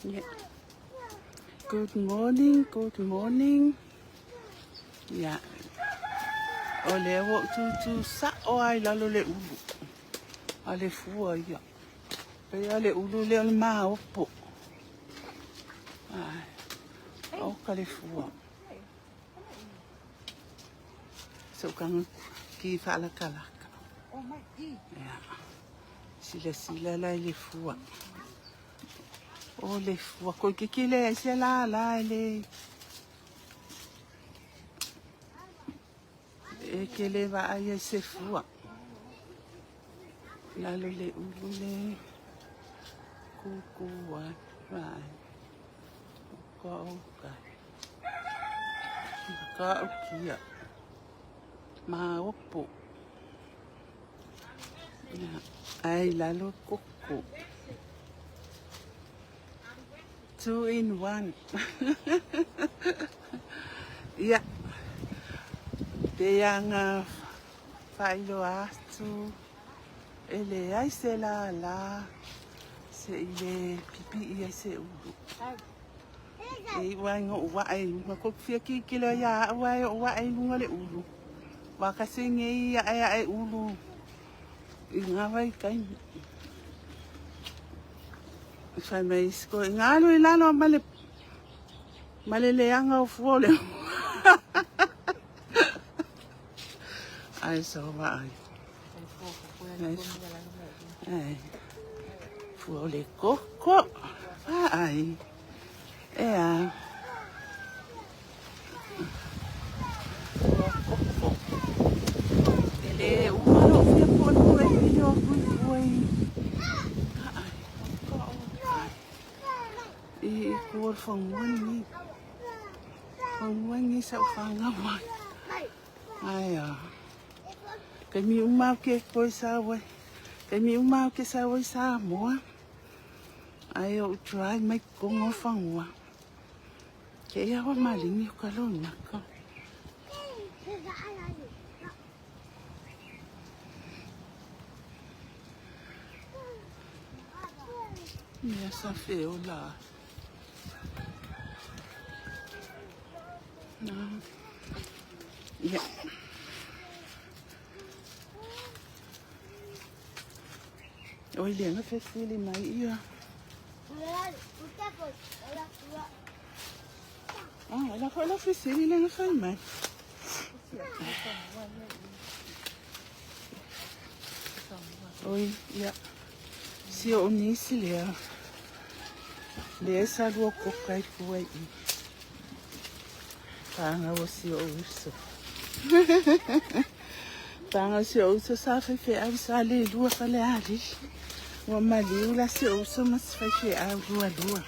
Yeah. Good morning, good morning. Yeah. O lea ua ou tūtū sa'o lava i lalo o le ulu a le fua ia. Pei lava le ulu lea o le maopo. Ai, oka le fua. Se ukaga ki faalakalaka. Yeah. Silasila la i le fua. O le fua koikiki le ai se lālā e le e ke le vaai ai se fua. Lalo le ulu le kūkū ai vaai. Ka o kai. Ka o kia. Maopo. Ai lalo koko. Two in one. Ia. Te anga faailoa atu e leai se lālā se i le pipii ai se ulu. E iu lava ina ou ae i luga, koe fia kilokilo ia au ae ou ae i luga o le ulu. Ua kasi nei ae ae ulu i ngā vaitaimi. Fai mai isi koe, ngā alu i lalo ma le, ma le leaga o fua o le Ai so vaai. Ai. Fua o le koko. Vaai. Ea. Fua koko. E le uma lou fia puepue i pili o aku i tua i. Vaai. I kua o le fanua lenei. Fanua lenei sa ou fanau ai. Ai a. Taimi uma au ke koe sau ai. Taimi uma au ke sau ai Samoa. Ai ou try mai kongo fangua. Ke ia wa malingi o ka lonaka. Mea sa feola. Ia. Oi le nga fesili mai ia. Ah, ela foi la fesili le nga fai mai. Oi, ia. Si o nisi lea. Lea sa lua koka i tua i. Pāga o si ou uso. Pāga o si ou uso sa faifeau sa le lua falealili. Ua maliu la si ou uso ma si faifeau lua lua.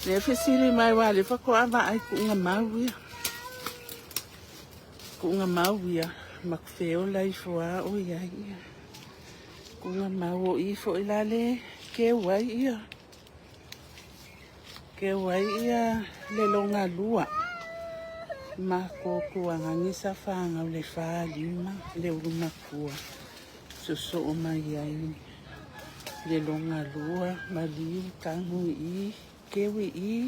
Lea fesili mai ua lefa ko a vaai kuuga mau ia. Kuuga mau ia ma ku feola ifo a o ia ia. Kuuga mau o i foi la le keu ai ia. Keu ai ia le logalua. Ma ko kuagagi sa fagau le falima le ulu makua. Sosoo mai ai le logalua maliu tagu i keu i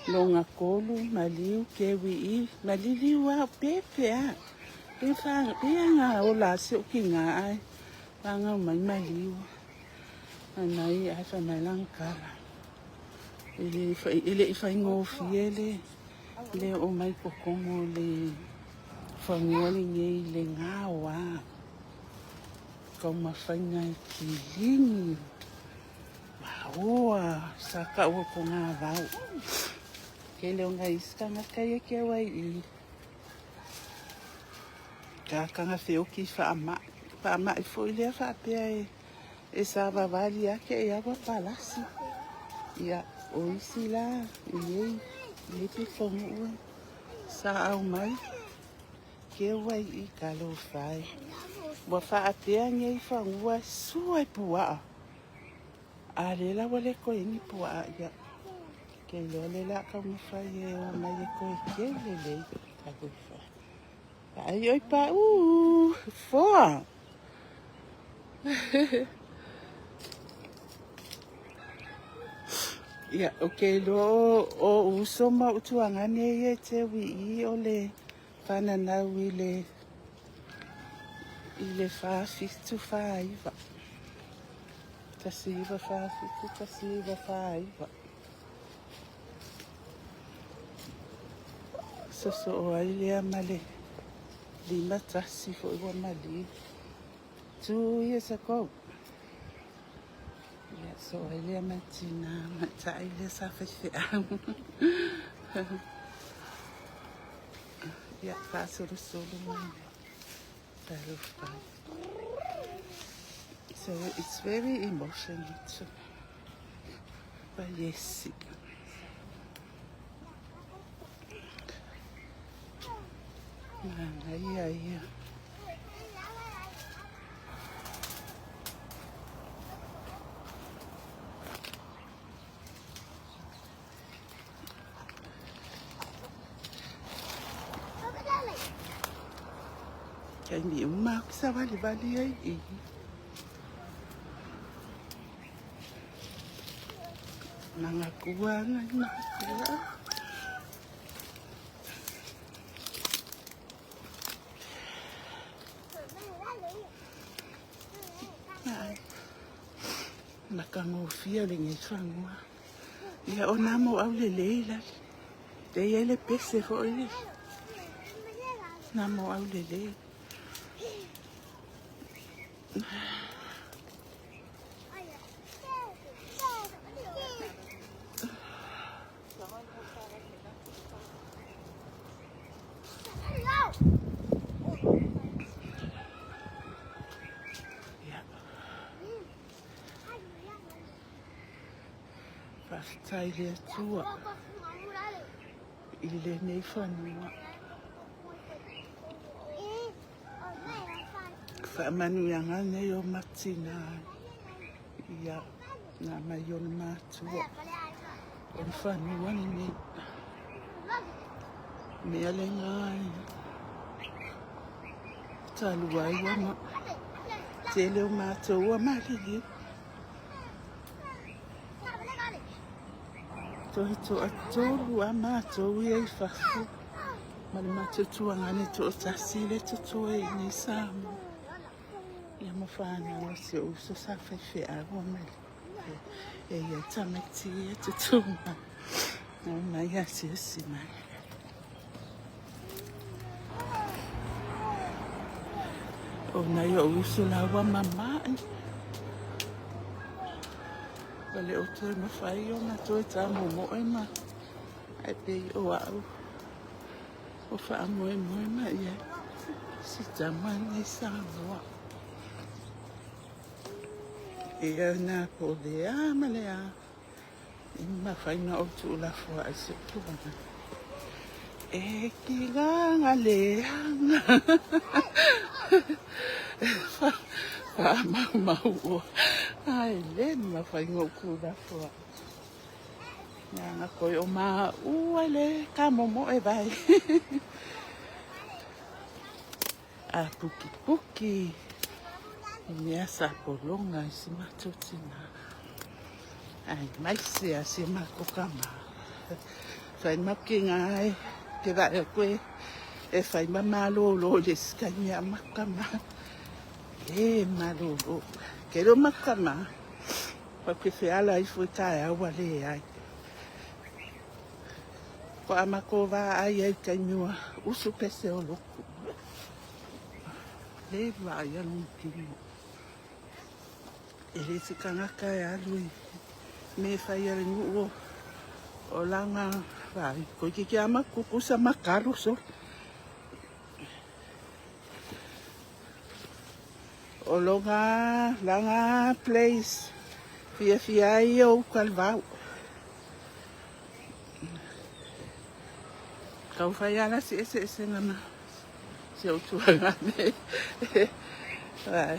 logakolu maliu keu i maliliu a pepe a. Pe fa pe anga ola se o kinga ai. Fagau mai maliu. Fai mai ae fai mai lagakala. E le e le i faigofie le le oo mai kokogo o le fanua lenei i le gaoa. Taumafaiga e kiligi maoa sa taua ko ngā vao. Tele o ngai isi tagata ia ke au ai i kakanga feoki faamai. Faamai foi lea faapea e E savavali ake e aua palasi. Ia, o isi la, i nei, nei pitonuu e sa au mai, keu ai i talofa e. Ua faapea nei fanua sua e puaa. A le la ua le koe ni puaa ia. Ke iloa le la taumafai e o mai e koe keu lelei. Talofa. Ai oi pa u foa. Ia, ou te iloa o ou uso ma ou tuagane ia e te ui i o le fananau i le i le 4749. 1947, 1949. Sosoo ai lea ma le 51 foi ua maliu. 2 years ago. Ia, soo ai lea ma tina matai lea sa faifeau. Ia, faasolosolo mai. Talofa. So it's very emotional too. But yes. Manaia ia. Taimi uma aku savalivali ai i. Nagakuanga nagakuanga. Ai. Matagofie le fanua. Ia o nā mo au lelei lale. Te ia le pese foi le. Nā mo au lelei. Ia. Faafetai le Atua i lenei fanua. Faamanuiaga nei o matina ia nā mai o le matua o le fanua lenei. Mea le ngai. Talu ai ua ma tele o matou ua maliliu. Toe toatolu a matou ia i fafo ma le matou tuagane toatasi le totoe i nei Samoa. Ia ma whanau a si ou uso sa faifeau a mai. E ia tamaiti ia tutū mai. Na mai asiasi mai. O nai o uso laua mama'i. Ua le o toe mafai ona toe tamomoe ma ae pei o au o faamoemoe mai ai si tama nei Samoa. Ia na po le a ma le a i mafai na ou tuulafoa ai si ou tulaga. E kilaga leaga. Faamaumau ua. Ai le mafai na ou tuulafoa. Leaga koe o maua le kamomoe vai. A pukipuki i mea sa pologa i si matou tina. Ai mai se a si matou kama. Fai makinga ai ke vae koe e fai ma malolo i le isi taimi a makama. E malolo. Ke leo makama. Pa ke feala ifo i taeao ua leai. Ko a makou vā ai ai taimi ua usu pese o loku. Le vaai a lona kino. E le se tagata e alu i me fai a le nuu o o lana vaai. Koe ke ke ama kukusa makalo sole. O loga lana place fiafia ai o uka le vao. Tau fai ala si ese ese ma si ou tuagane. Vai.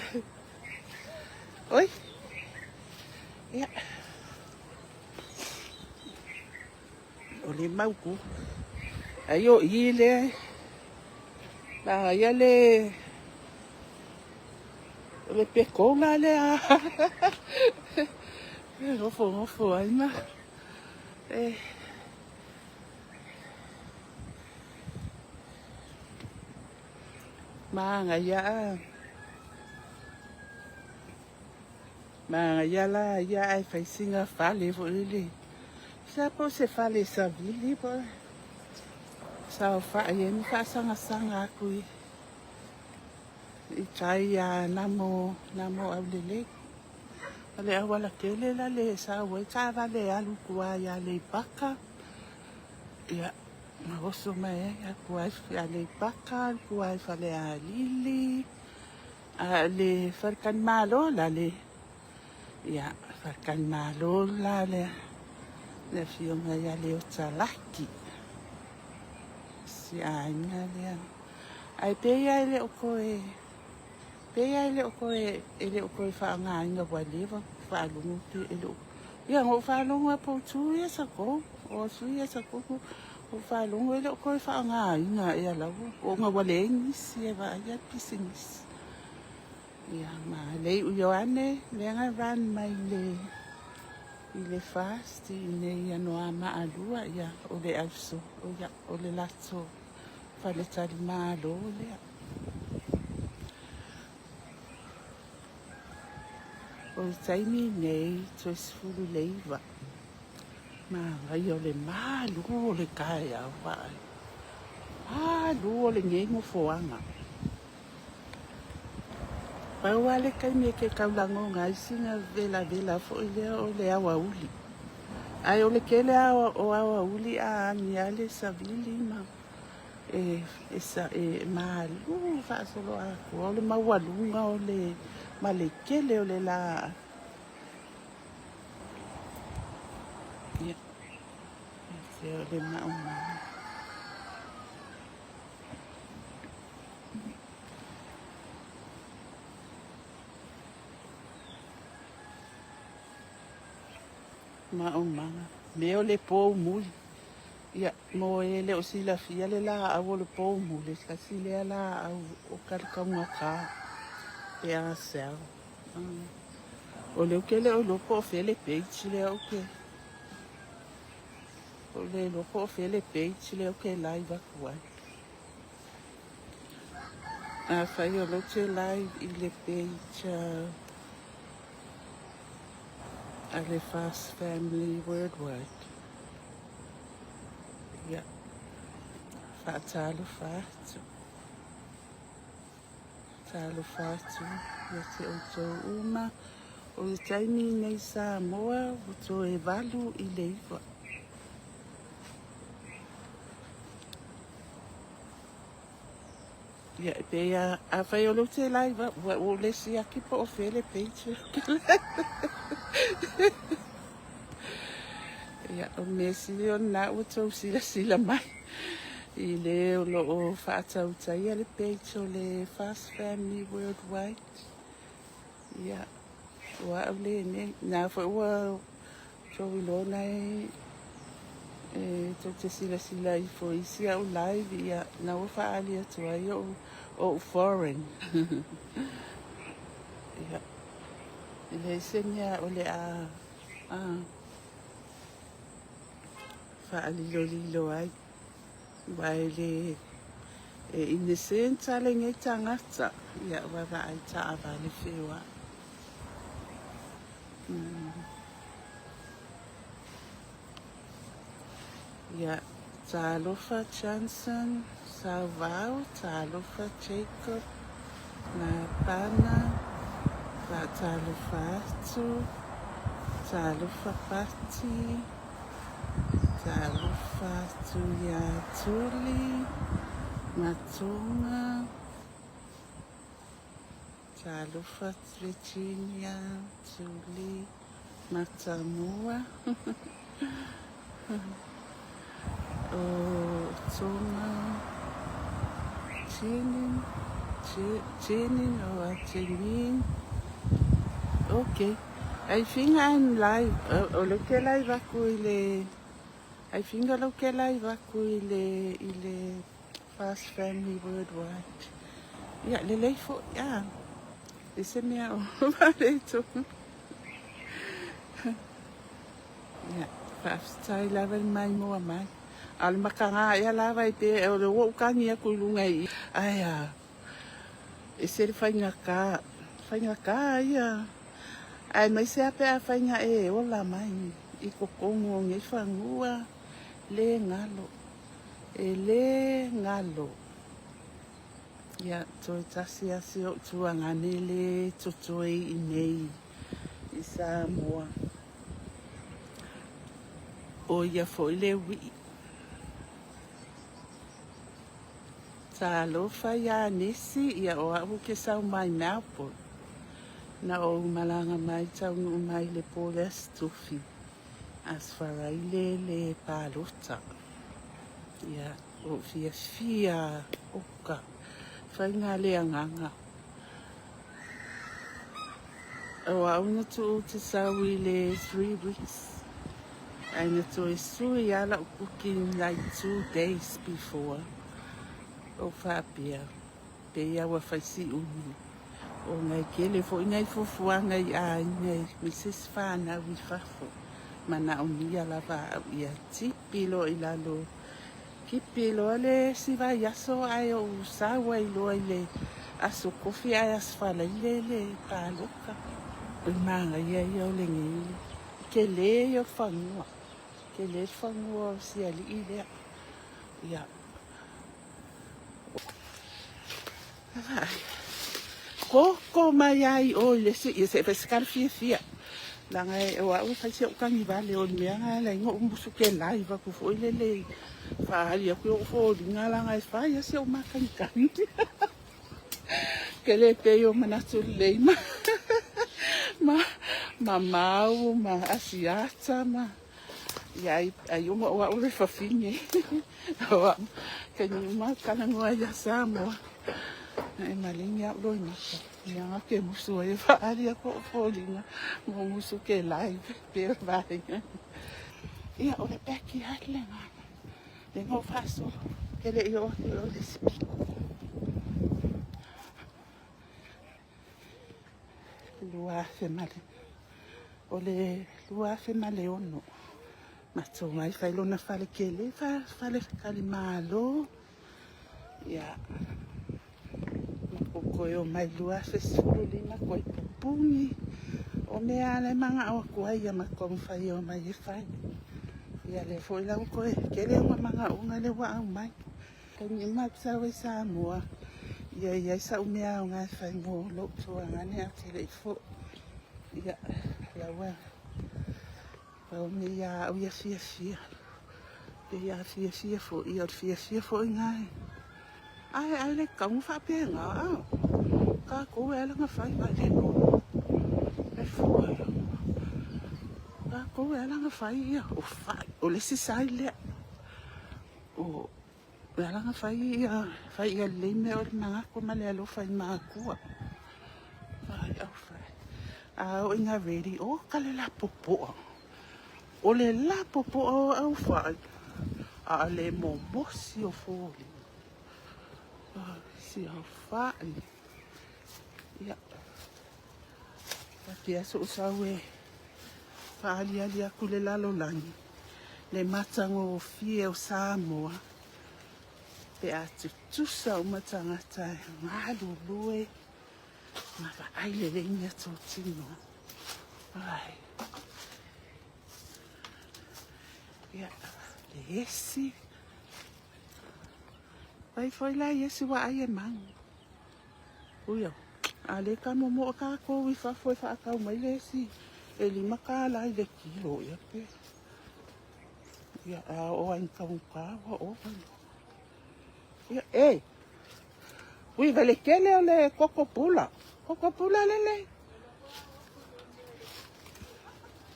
Oi. Ia. O le mauku. Ai o i le. La ia le le pekoga lea. E nofo nofo ai ma. E Manaia a Manaia la ia ae fai sina fale foi le Sa po o se fale savili po o saofai ai ma faasagasag atu i i tai a Namo Namo Aulelei. O le auala tele la le sau ai taavale e alu i tua i Aleipata. Ia, ma oso mai ai atu ai i Aleipata, alu tua i Falealili, a o le faletalimalo la le, ia, faletalimalo la le, le afioga ia Leota Laki. Si aiga lea. Ae pei lava e le o toe Pei lava e le o toe, e le o toe faaaogaina ua leva faalogo pe e le o. Ia na ou faalogo lava po o 2 years ago or 3 years ago na ou faalogo e le o toe faaaogaina ea lava ona ua leai nisi e vaaia le pisinisi. Ia ma le iu Ioane lea na run mai le i le fast i inei ia Anoamaa 2, ia o le auso, ia o le latou faletalimalo lea. O le taimi nei toe 19. Manaia o le malu o le taeao vaai. Malu o lenei nofoaga. Pau lava le taimi e te taulagona ai sina velavela foi lea o le aoauli. Ae o le tele lava o aoauli a agi lava le savili ma e, e, e malu faasoloatoa o le maualuga o le ma le tele o le laau. Ia, se o le maumau. Maumaga. Me o le poumuli. Ia, mo e le o silafia le laau o le poumuli, tasi lea laau o ka le taugata pe a sell. O lea ou te le o iloa po o fea le page lea ou te o le iloa po o fea le page lea ou te live atu ai. Afai o lea ou te live i le page a le Fast Family Worldwide. Ia, faatalofa atu. Talofa atu ia te outou uma. O le taimi nei Samoa ua toe 8:50. Ia, e pei a, afai o lea ou te live, ua ou le siaki po o fea le page. Ia, o le mea sili o lena ua tou silasila mai i le o lo o faatautaia le page o le Fast Family Worldwide. Ia, o au lenei, na foi ua tou iloa na e e tou te silasila ifo i isi au live, ia, na ua faaali atu ai o'u o'u foreign. Ia, e leai se mea o le a a faalilolilo ai, aua e le e innocent lava lenei tagata, ia ua vaai taavale feoai. Ia, talofa Johnson, Sauvao, talofa Jacob, Napana, faatalofa atu, talofa Pati, talofa atu ia Tuli, Matonga, talofa Virginia, Tuli, Matamua, o Tonga, Jenin, Jenin or Jenin. Okay. I think I'm live. O lea ou te live aku i le I think o lea ou te live aku i le i le Fast Family Worldwide. Ia, lelei foi. Ah, e se mea o faaletonu. Ia, Faafetai lava le maimoa mai. A o le makaga ea lava e pe o le ua ou kagi aku i luga i i. Ae a, ese le faigata, faigata ia. Aemaise lava pe a faiga e ola mai i totonu o nei fanua, le galo, e le galo. Ia, toe tasi lava si ou tuagane le totoe i inei i Samoa. ʻO ia foi le uiʻi. Talofa iā Nesi, ia o aʻu ke sau mai Melbourne. Na ou malaga mai taunuu mai le po le Aso Tofi, Aso Faraile le palota. Ia, ua ou fiafia oka, faiga le agaga. O au na tuu te sau i le 3 weeks, ae na toe sui lava lau booking like 2 days before. Ou faapea, pei ua fai si umi, ona e tele foi nai fuafuaga i aiga i Mrs whanau i fafo. Manaomia lava au ia tipi loa i lalo, tipi loa le isi vaiaso ae ou sau ai loa i le Aso Tofi ae Aso Faraile le palota. O le manaia ia o lenei, tele ia o le fanua, tele le fanua o si alii lea. Ia, koko mai ai o i le sii se fai se kala fiafia. Leaga o au e fai si ou tagivale o le mea na ala ai ona ou musu ke live atu foi lele faaali atu i ou foliga leaga e fai lava si ou matagitagi. Ke le pei o manatu lelei ma ma ma mau ma Asiata ma ia ai ai uma o au le fafine. O au taimi uma talanoa ia Samoa. E maligi au loimata. Mea nga ke musu ai e faaali atu ou foliga mo musu ke live pe o vaega. Ia o le backyard lena. Lena o faasolo. Ke le i oo atu i o le isi pito. 2000 ma le, o le 2006 matou mai fai lona fale tele, fale talimalo. Ia, matou toe omai 2015 toe pupuni. O mea lava la e manao atu ai ia matou taumafai e omai e fai. Ia lea foi la ua toe tele ona manaoga lea ua aumai. Taimi uma ou te sau ai Samoa, ia i ai sau mea aoga e fai mo lou tuagane ae ou te le i foi. Ia, la ua pau nei ia au ia fiafia. Pe ia fiafia foi, ia o le fiafia foi lena e. Ae ai le tatau ona faapena, a. Tatou e ala ona fai vai le lola. E fua ia. Tatou e ala ona fai ia, o fai, o le isi sai lea. O e ala ona fai ia, fai ia lelei mea o le manatu ma le alofa i matua. Ai, au fai. A oo ina ready, oka le lapopoa. O le lapopoa o au fai, a le momosi o foliga. Ai, si au fai. Ia, faapea sou sau e faaaliali atu le lalolagi, le matagofie o Samoa, pe a tutusa uma tagata e galulue ma vaai lelei meatotino. Ai. Ia, le esi. Vai foi la i esi ua ai e mau. Uia, a le ka momoa kākou i fafo e whaakau mai le esi e $5 i le kilo, ia pe. Ia, a o ai kaunga ua o vai. Ia, e. Ui, vai le kele o le koko pula. Koko pula lele.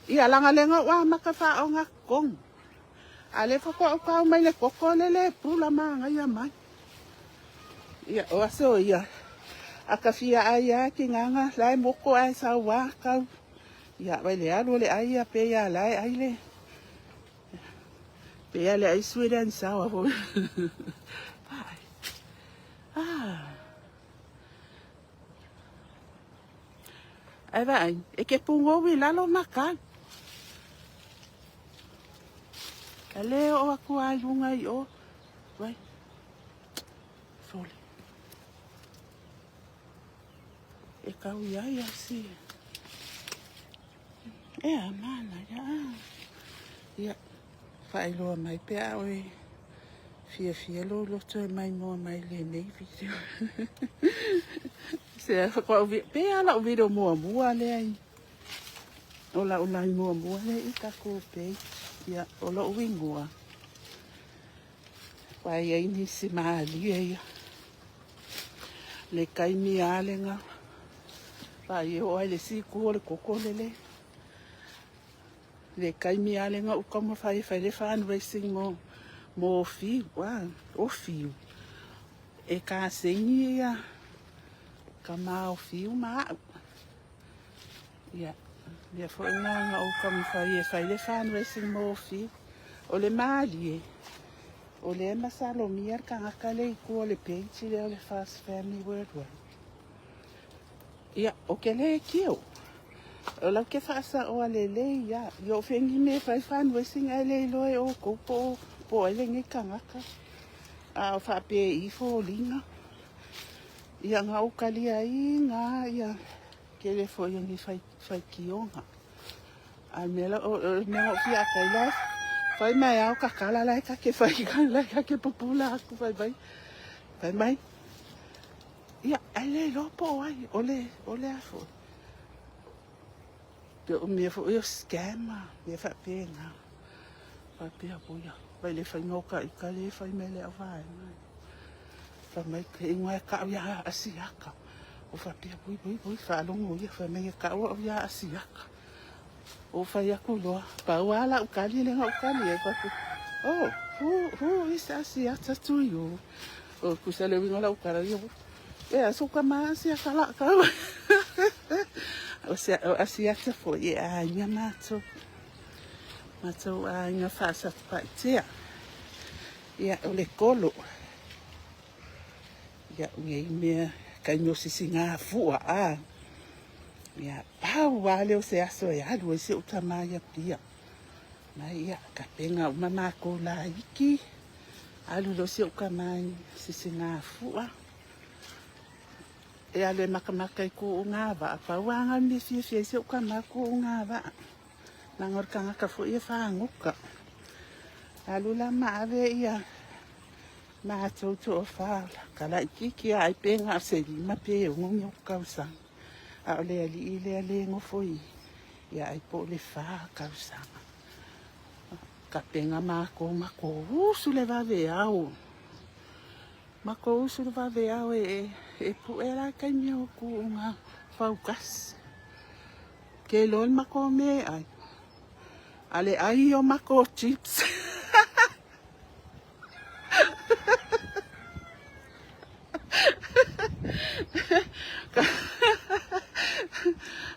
Ia, langa lenga ua maka whaonga kong. A le whakao kau mai le koko lele pula maangaia mai. Ia, o aso ia. A ka fia ai a ki nganga, lae moko ai sau wā kau. Ia, vai le alu o le ai ia pe ia lae ai le. Pe ia le ai sui le ansawa fo. Ai. Ah. Ai vai, e ke pungou i lalo ma kau. E lē oo aku lava i luga i o. Vai. Sole. E kau iā ia si. E a manaia a. Ia, faailoa mai pe a oe fiafia lou loto e maimoa mai lenei video. Se a pe a lau video muamua lea i o lau live muamua lea i takou page. Ia, o lou igoa. Ua i ai nisi malie ia. Le taimi lava lena. Vaai e oo lava i le isi itu o le koko lele. Le taimi lava lena ua taumafai e fai le fundraising mo mo Fiu. O Fiu. E kaseni ia tama o Fiu ma au. Ia, mea foi lena na ou taumafai e fai le fundraising mo Fiu. O le malie, o lea e masalomia le tagata lea i tua o le page lea o le First Family Worldwide. Ia, ou te le tio. O lau ke faasaoa lelei ia. Ia o fengi me fai fundraising ae le iloa e outou po o po o ai lenei tagata. A o faapea i foliga. Ia na ou talia ai na ia tele foi o ni faitioga. A o le mea la, o le mea na ou fia atai la, fai mai ao tatala la e ta te fai la e ta te pupula atu fai mai. Fai mai. Ia, ae le iloa po o ai, o le, o le a foi. Pe o mea foi o scam, mea faapena. Faapea foi, vai le faiga o ka ika le fai mai le au vaega. Fai mai, ke ingoa e kau ia Asiata. O faapea, ui, ui, ui, faalogo ia, fai mai e kau au ia Asiata. O fai aku loa, pau lava lau tali lea na ou tali ai, fai atu, oh, who, who is Asiata to you? O tusa le uiga o lau tala, ia, e a sou tama Asiata la kau. O se, o Asiata foi e aiga matou. Matou aiga faasatupaitea. Ia, o le kolo. Ia, nei mea taimi o sisigafua a. Ia, pau lava lea o se aso e alu ai si ou tama i Apia. Mai ia, tapena uma matou laiti, alu loa si ou tama i sisigafua. E alu e makamaka i kuuga vaa, pau lava na o le mea fiafia ai si ou tama kuuga vaa. Leaga o le tagata foi e fagota. Alu la ma ave ia matou toafa ka laitiiti lava ai pe na o se 5 pe 6 ni ou tausaga. A o le alii lea le nofo i ia ai po o le 4 tausaga. Tapena matou matou usu le vaveao. Matou usu le vaveao e e pue la taimi o kuuga fautasi. Ke loa le matou meaai. A le ai o matou chips.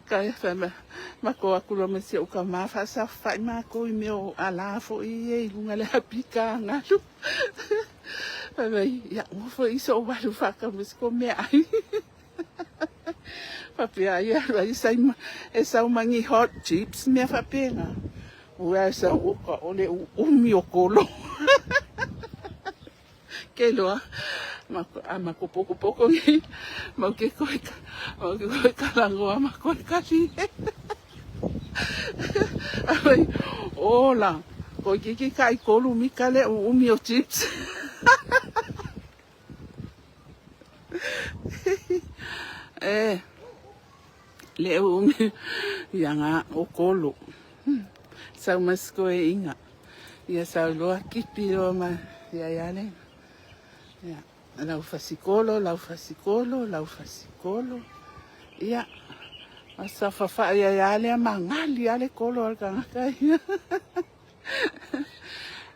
Ka fai mai, matou aku loa ma si ou tama faasafafa'i matou i mea o alā foi ia i luga le apika galu. Fai mai, ia aua foi sou alu faatau mai se kou meaai. Faapea ai e alu ai e sau ma ni hot chips mea faapena. Ua e sau oka o le uumi o kolo. Ke loa a ma ko poko poko nei mau ke koe mau ke koe kalangoa ma koe kali. Ai ola koe kiki kai kolu mika le uumi o chips. E le uumi ia nga o kolo. Sau mai se koe inga. Ia sau loa kipi loa ma ia ia le. Ia lau fasikolo, lau fasikolo, lau fasikolo. Ia ma sa fafa'i ia ia lea magali a le kolo a le tagata ia.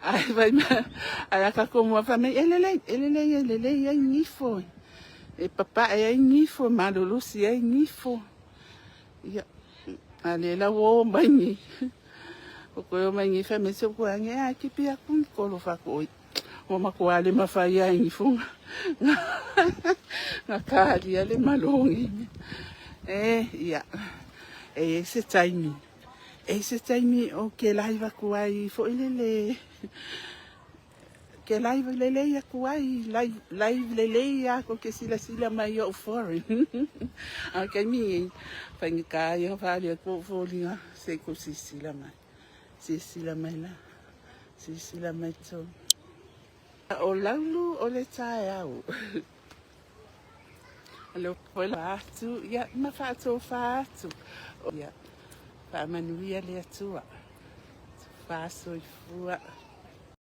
Ae fai mai, ae a tatou mua fai mai, e lelei, e lelei, e lelei ai nifo, e papae ai nifo, e malolosi ai nifo. Ia, a lea la ua o mai nei, ua toe o mai nei fai mai si ou tuaagi, e a, tipi atu ni kolo faaku oi. Ua matua le mafai ai nifo na kalia le malogi. E, ia, e i ai se taimi. E i se taimi o ke live aku ai foi lele ke live lelei aku ai live, live lelei a ko ke silasila mai o'u foreign. A kaimi e faigata ia faaali atu o'u foliga se i kou silasila mai. Silasila mai la. Silasila mai tou. O laulu o le taeao. Alofa atu, ia, ma faatofa atu. Ia, faamanuia le Atua. Tofa soifua.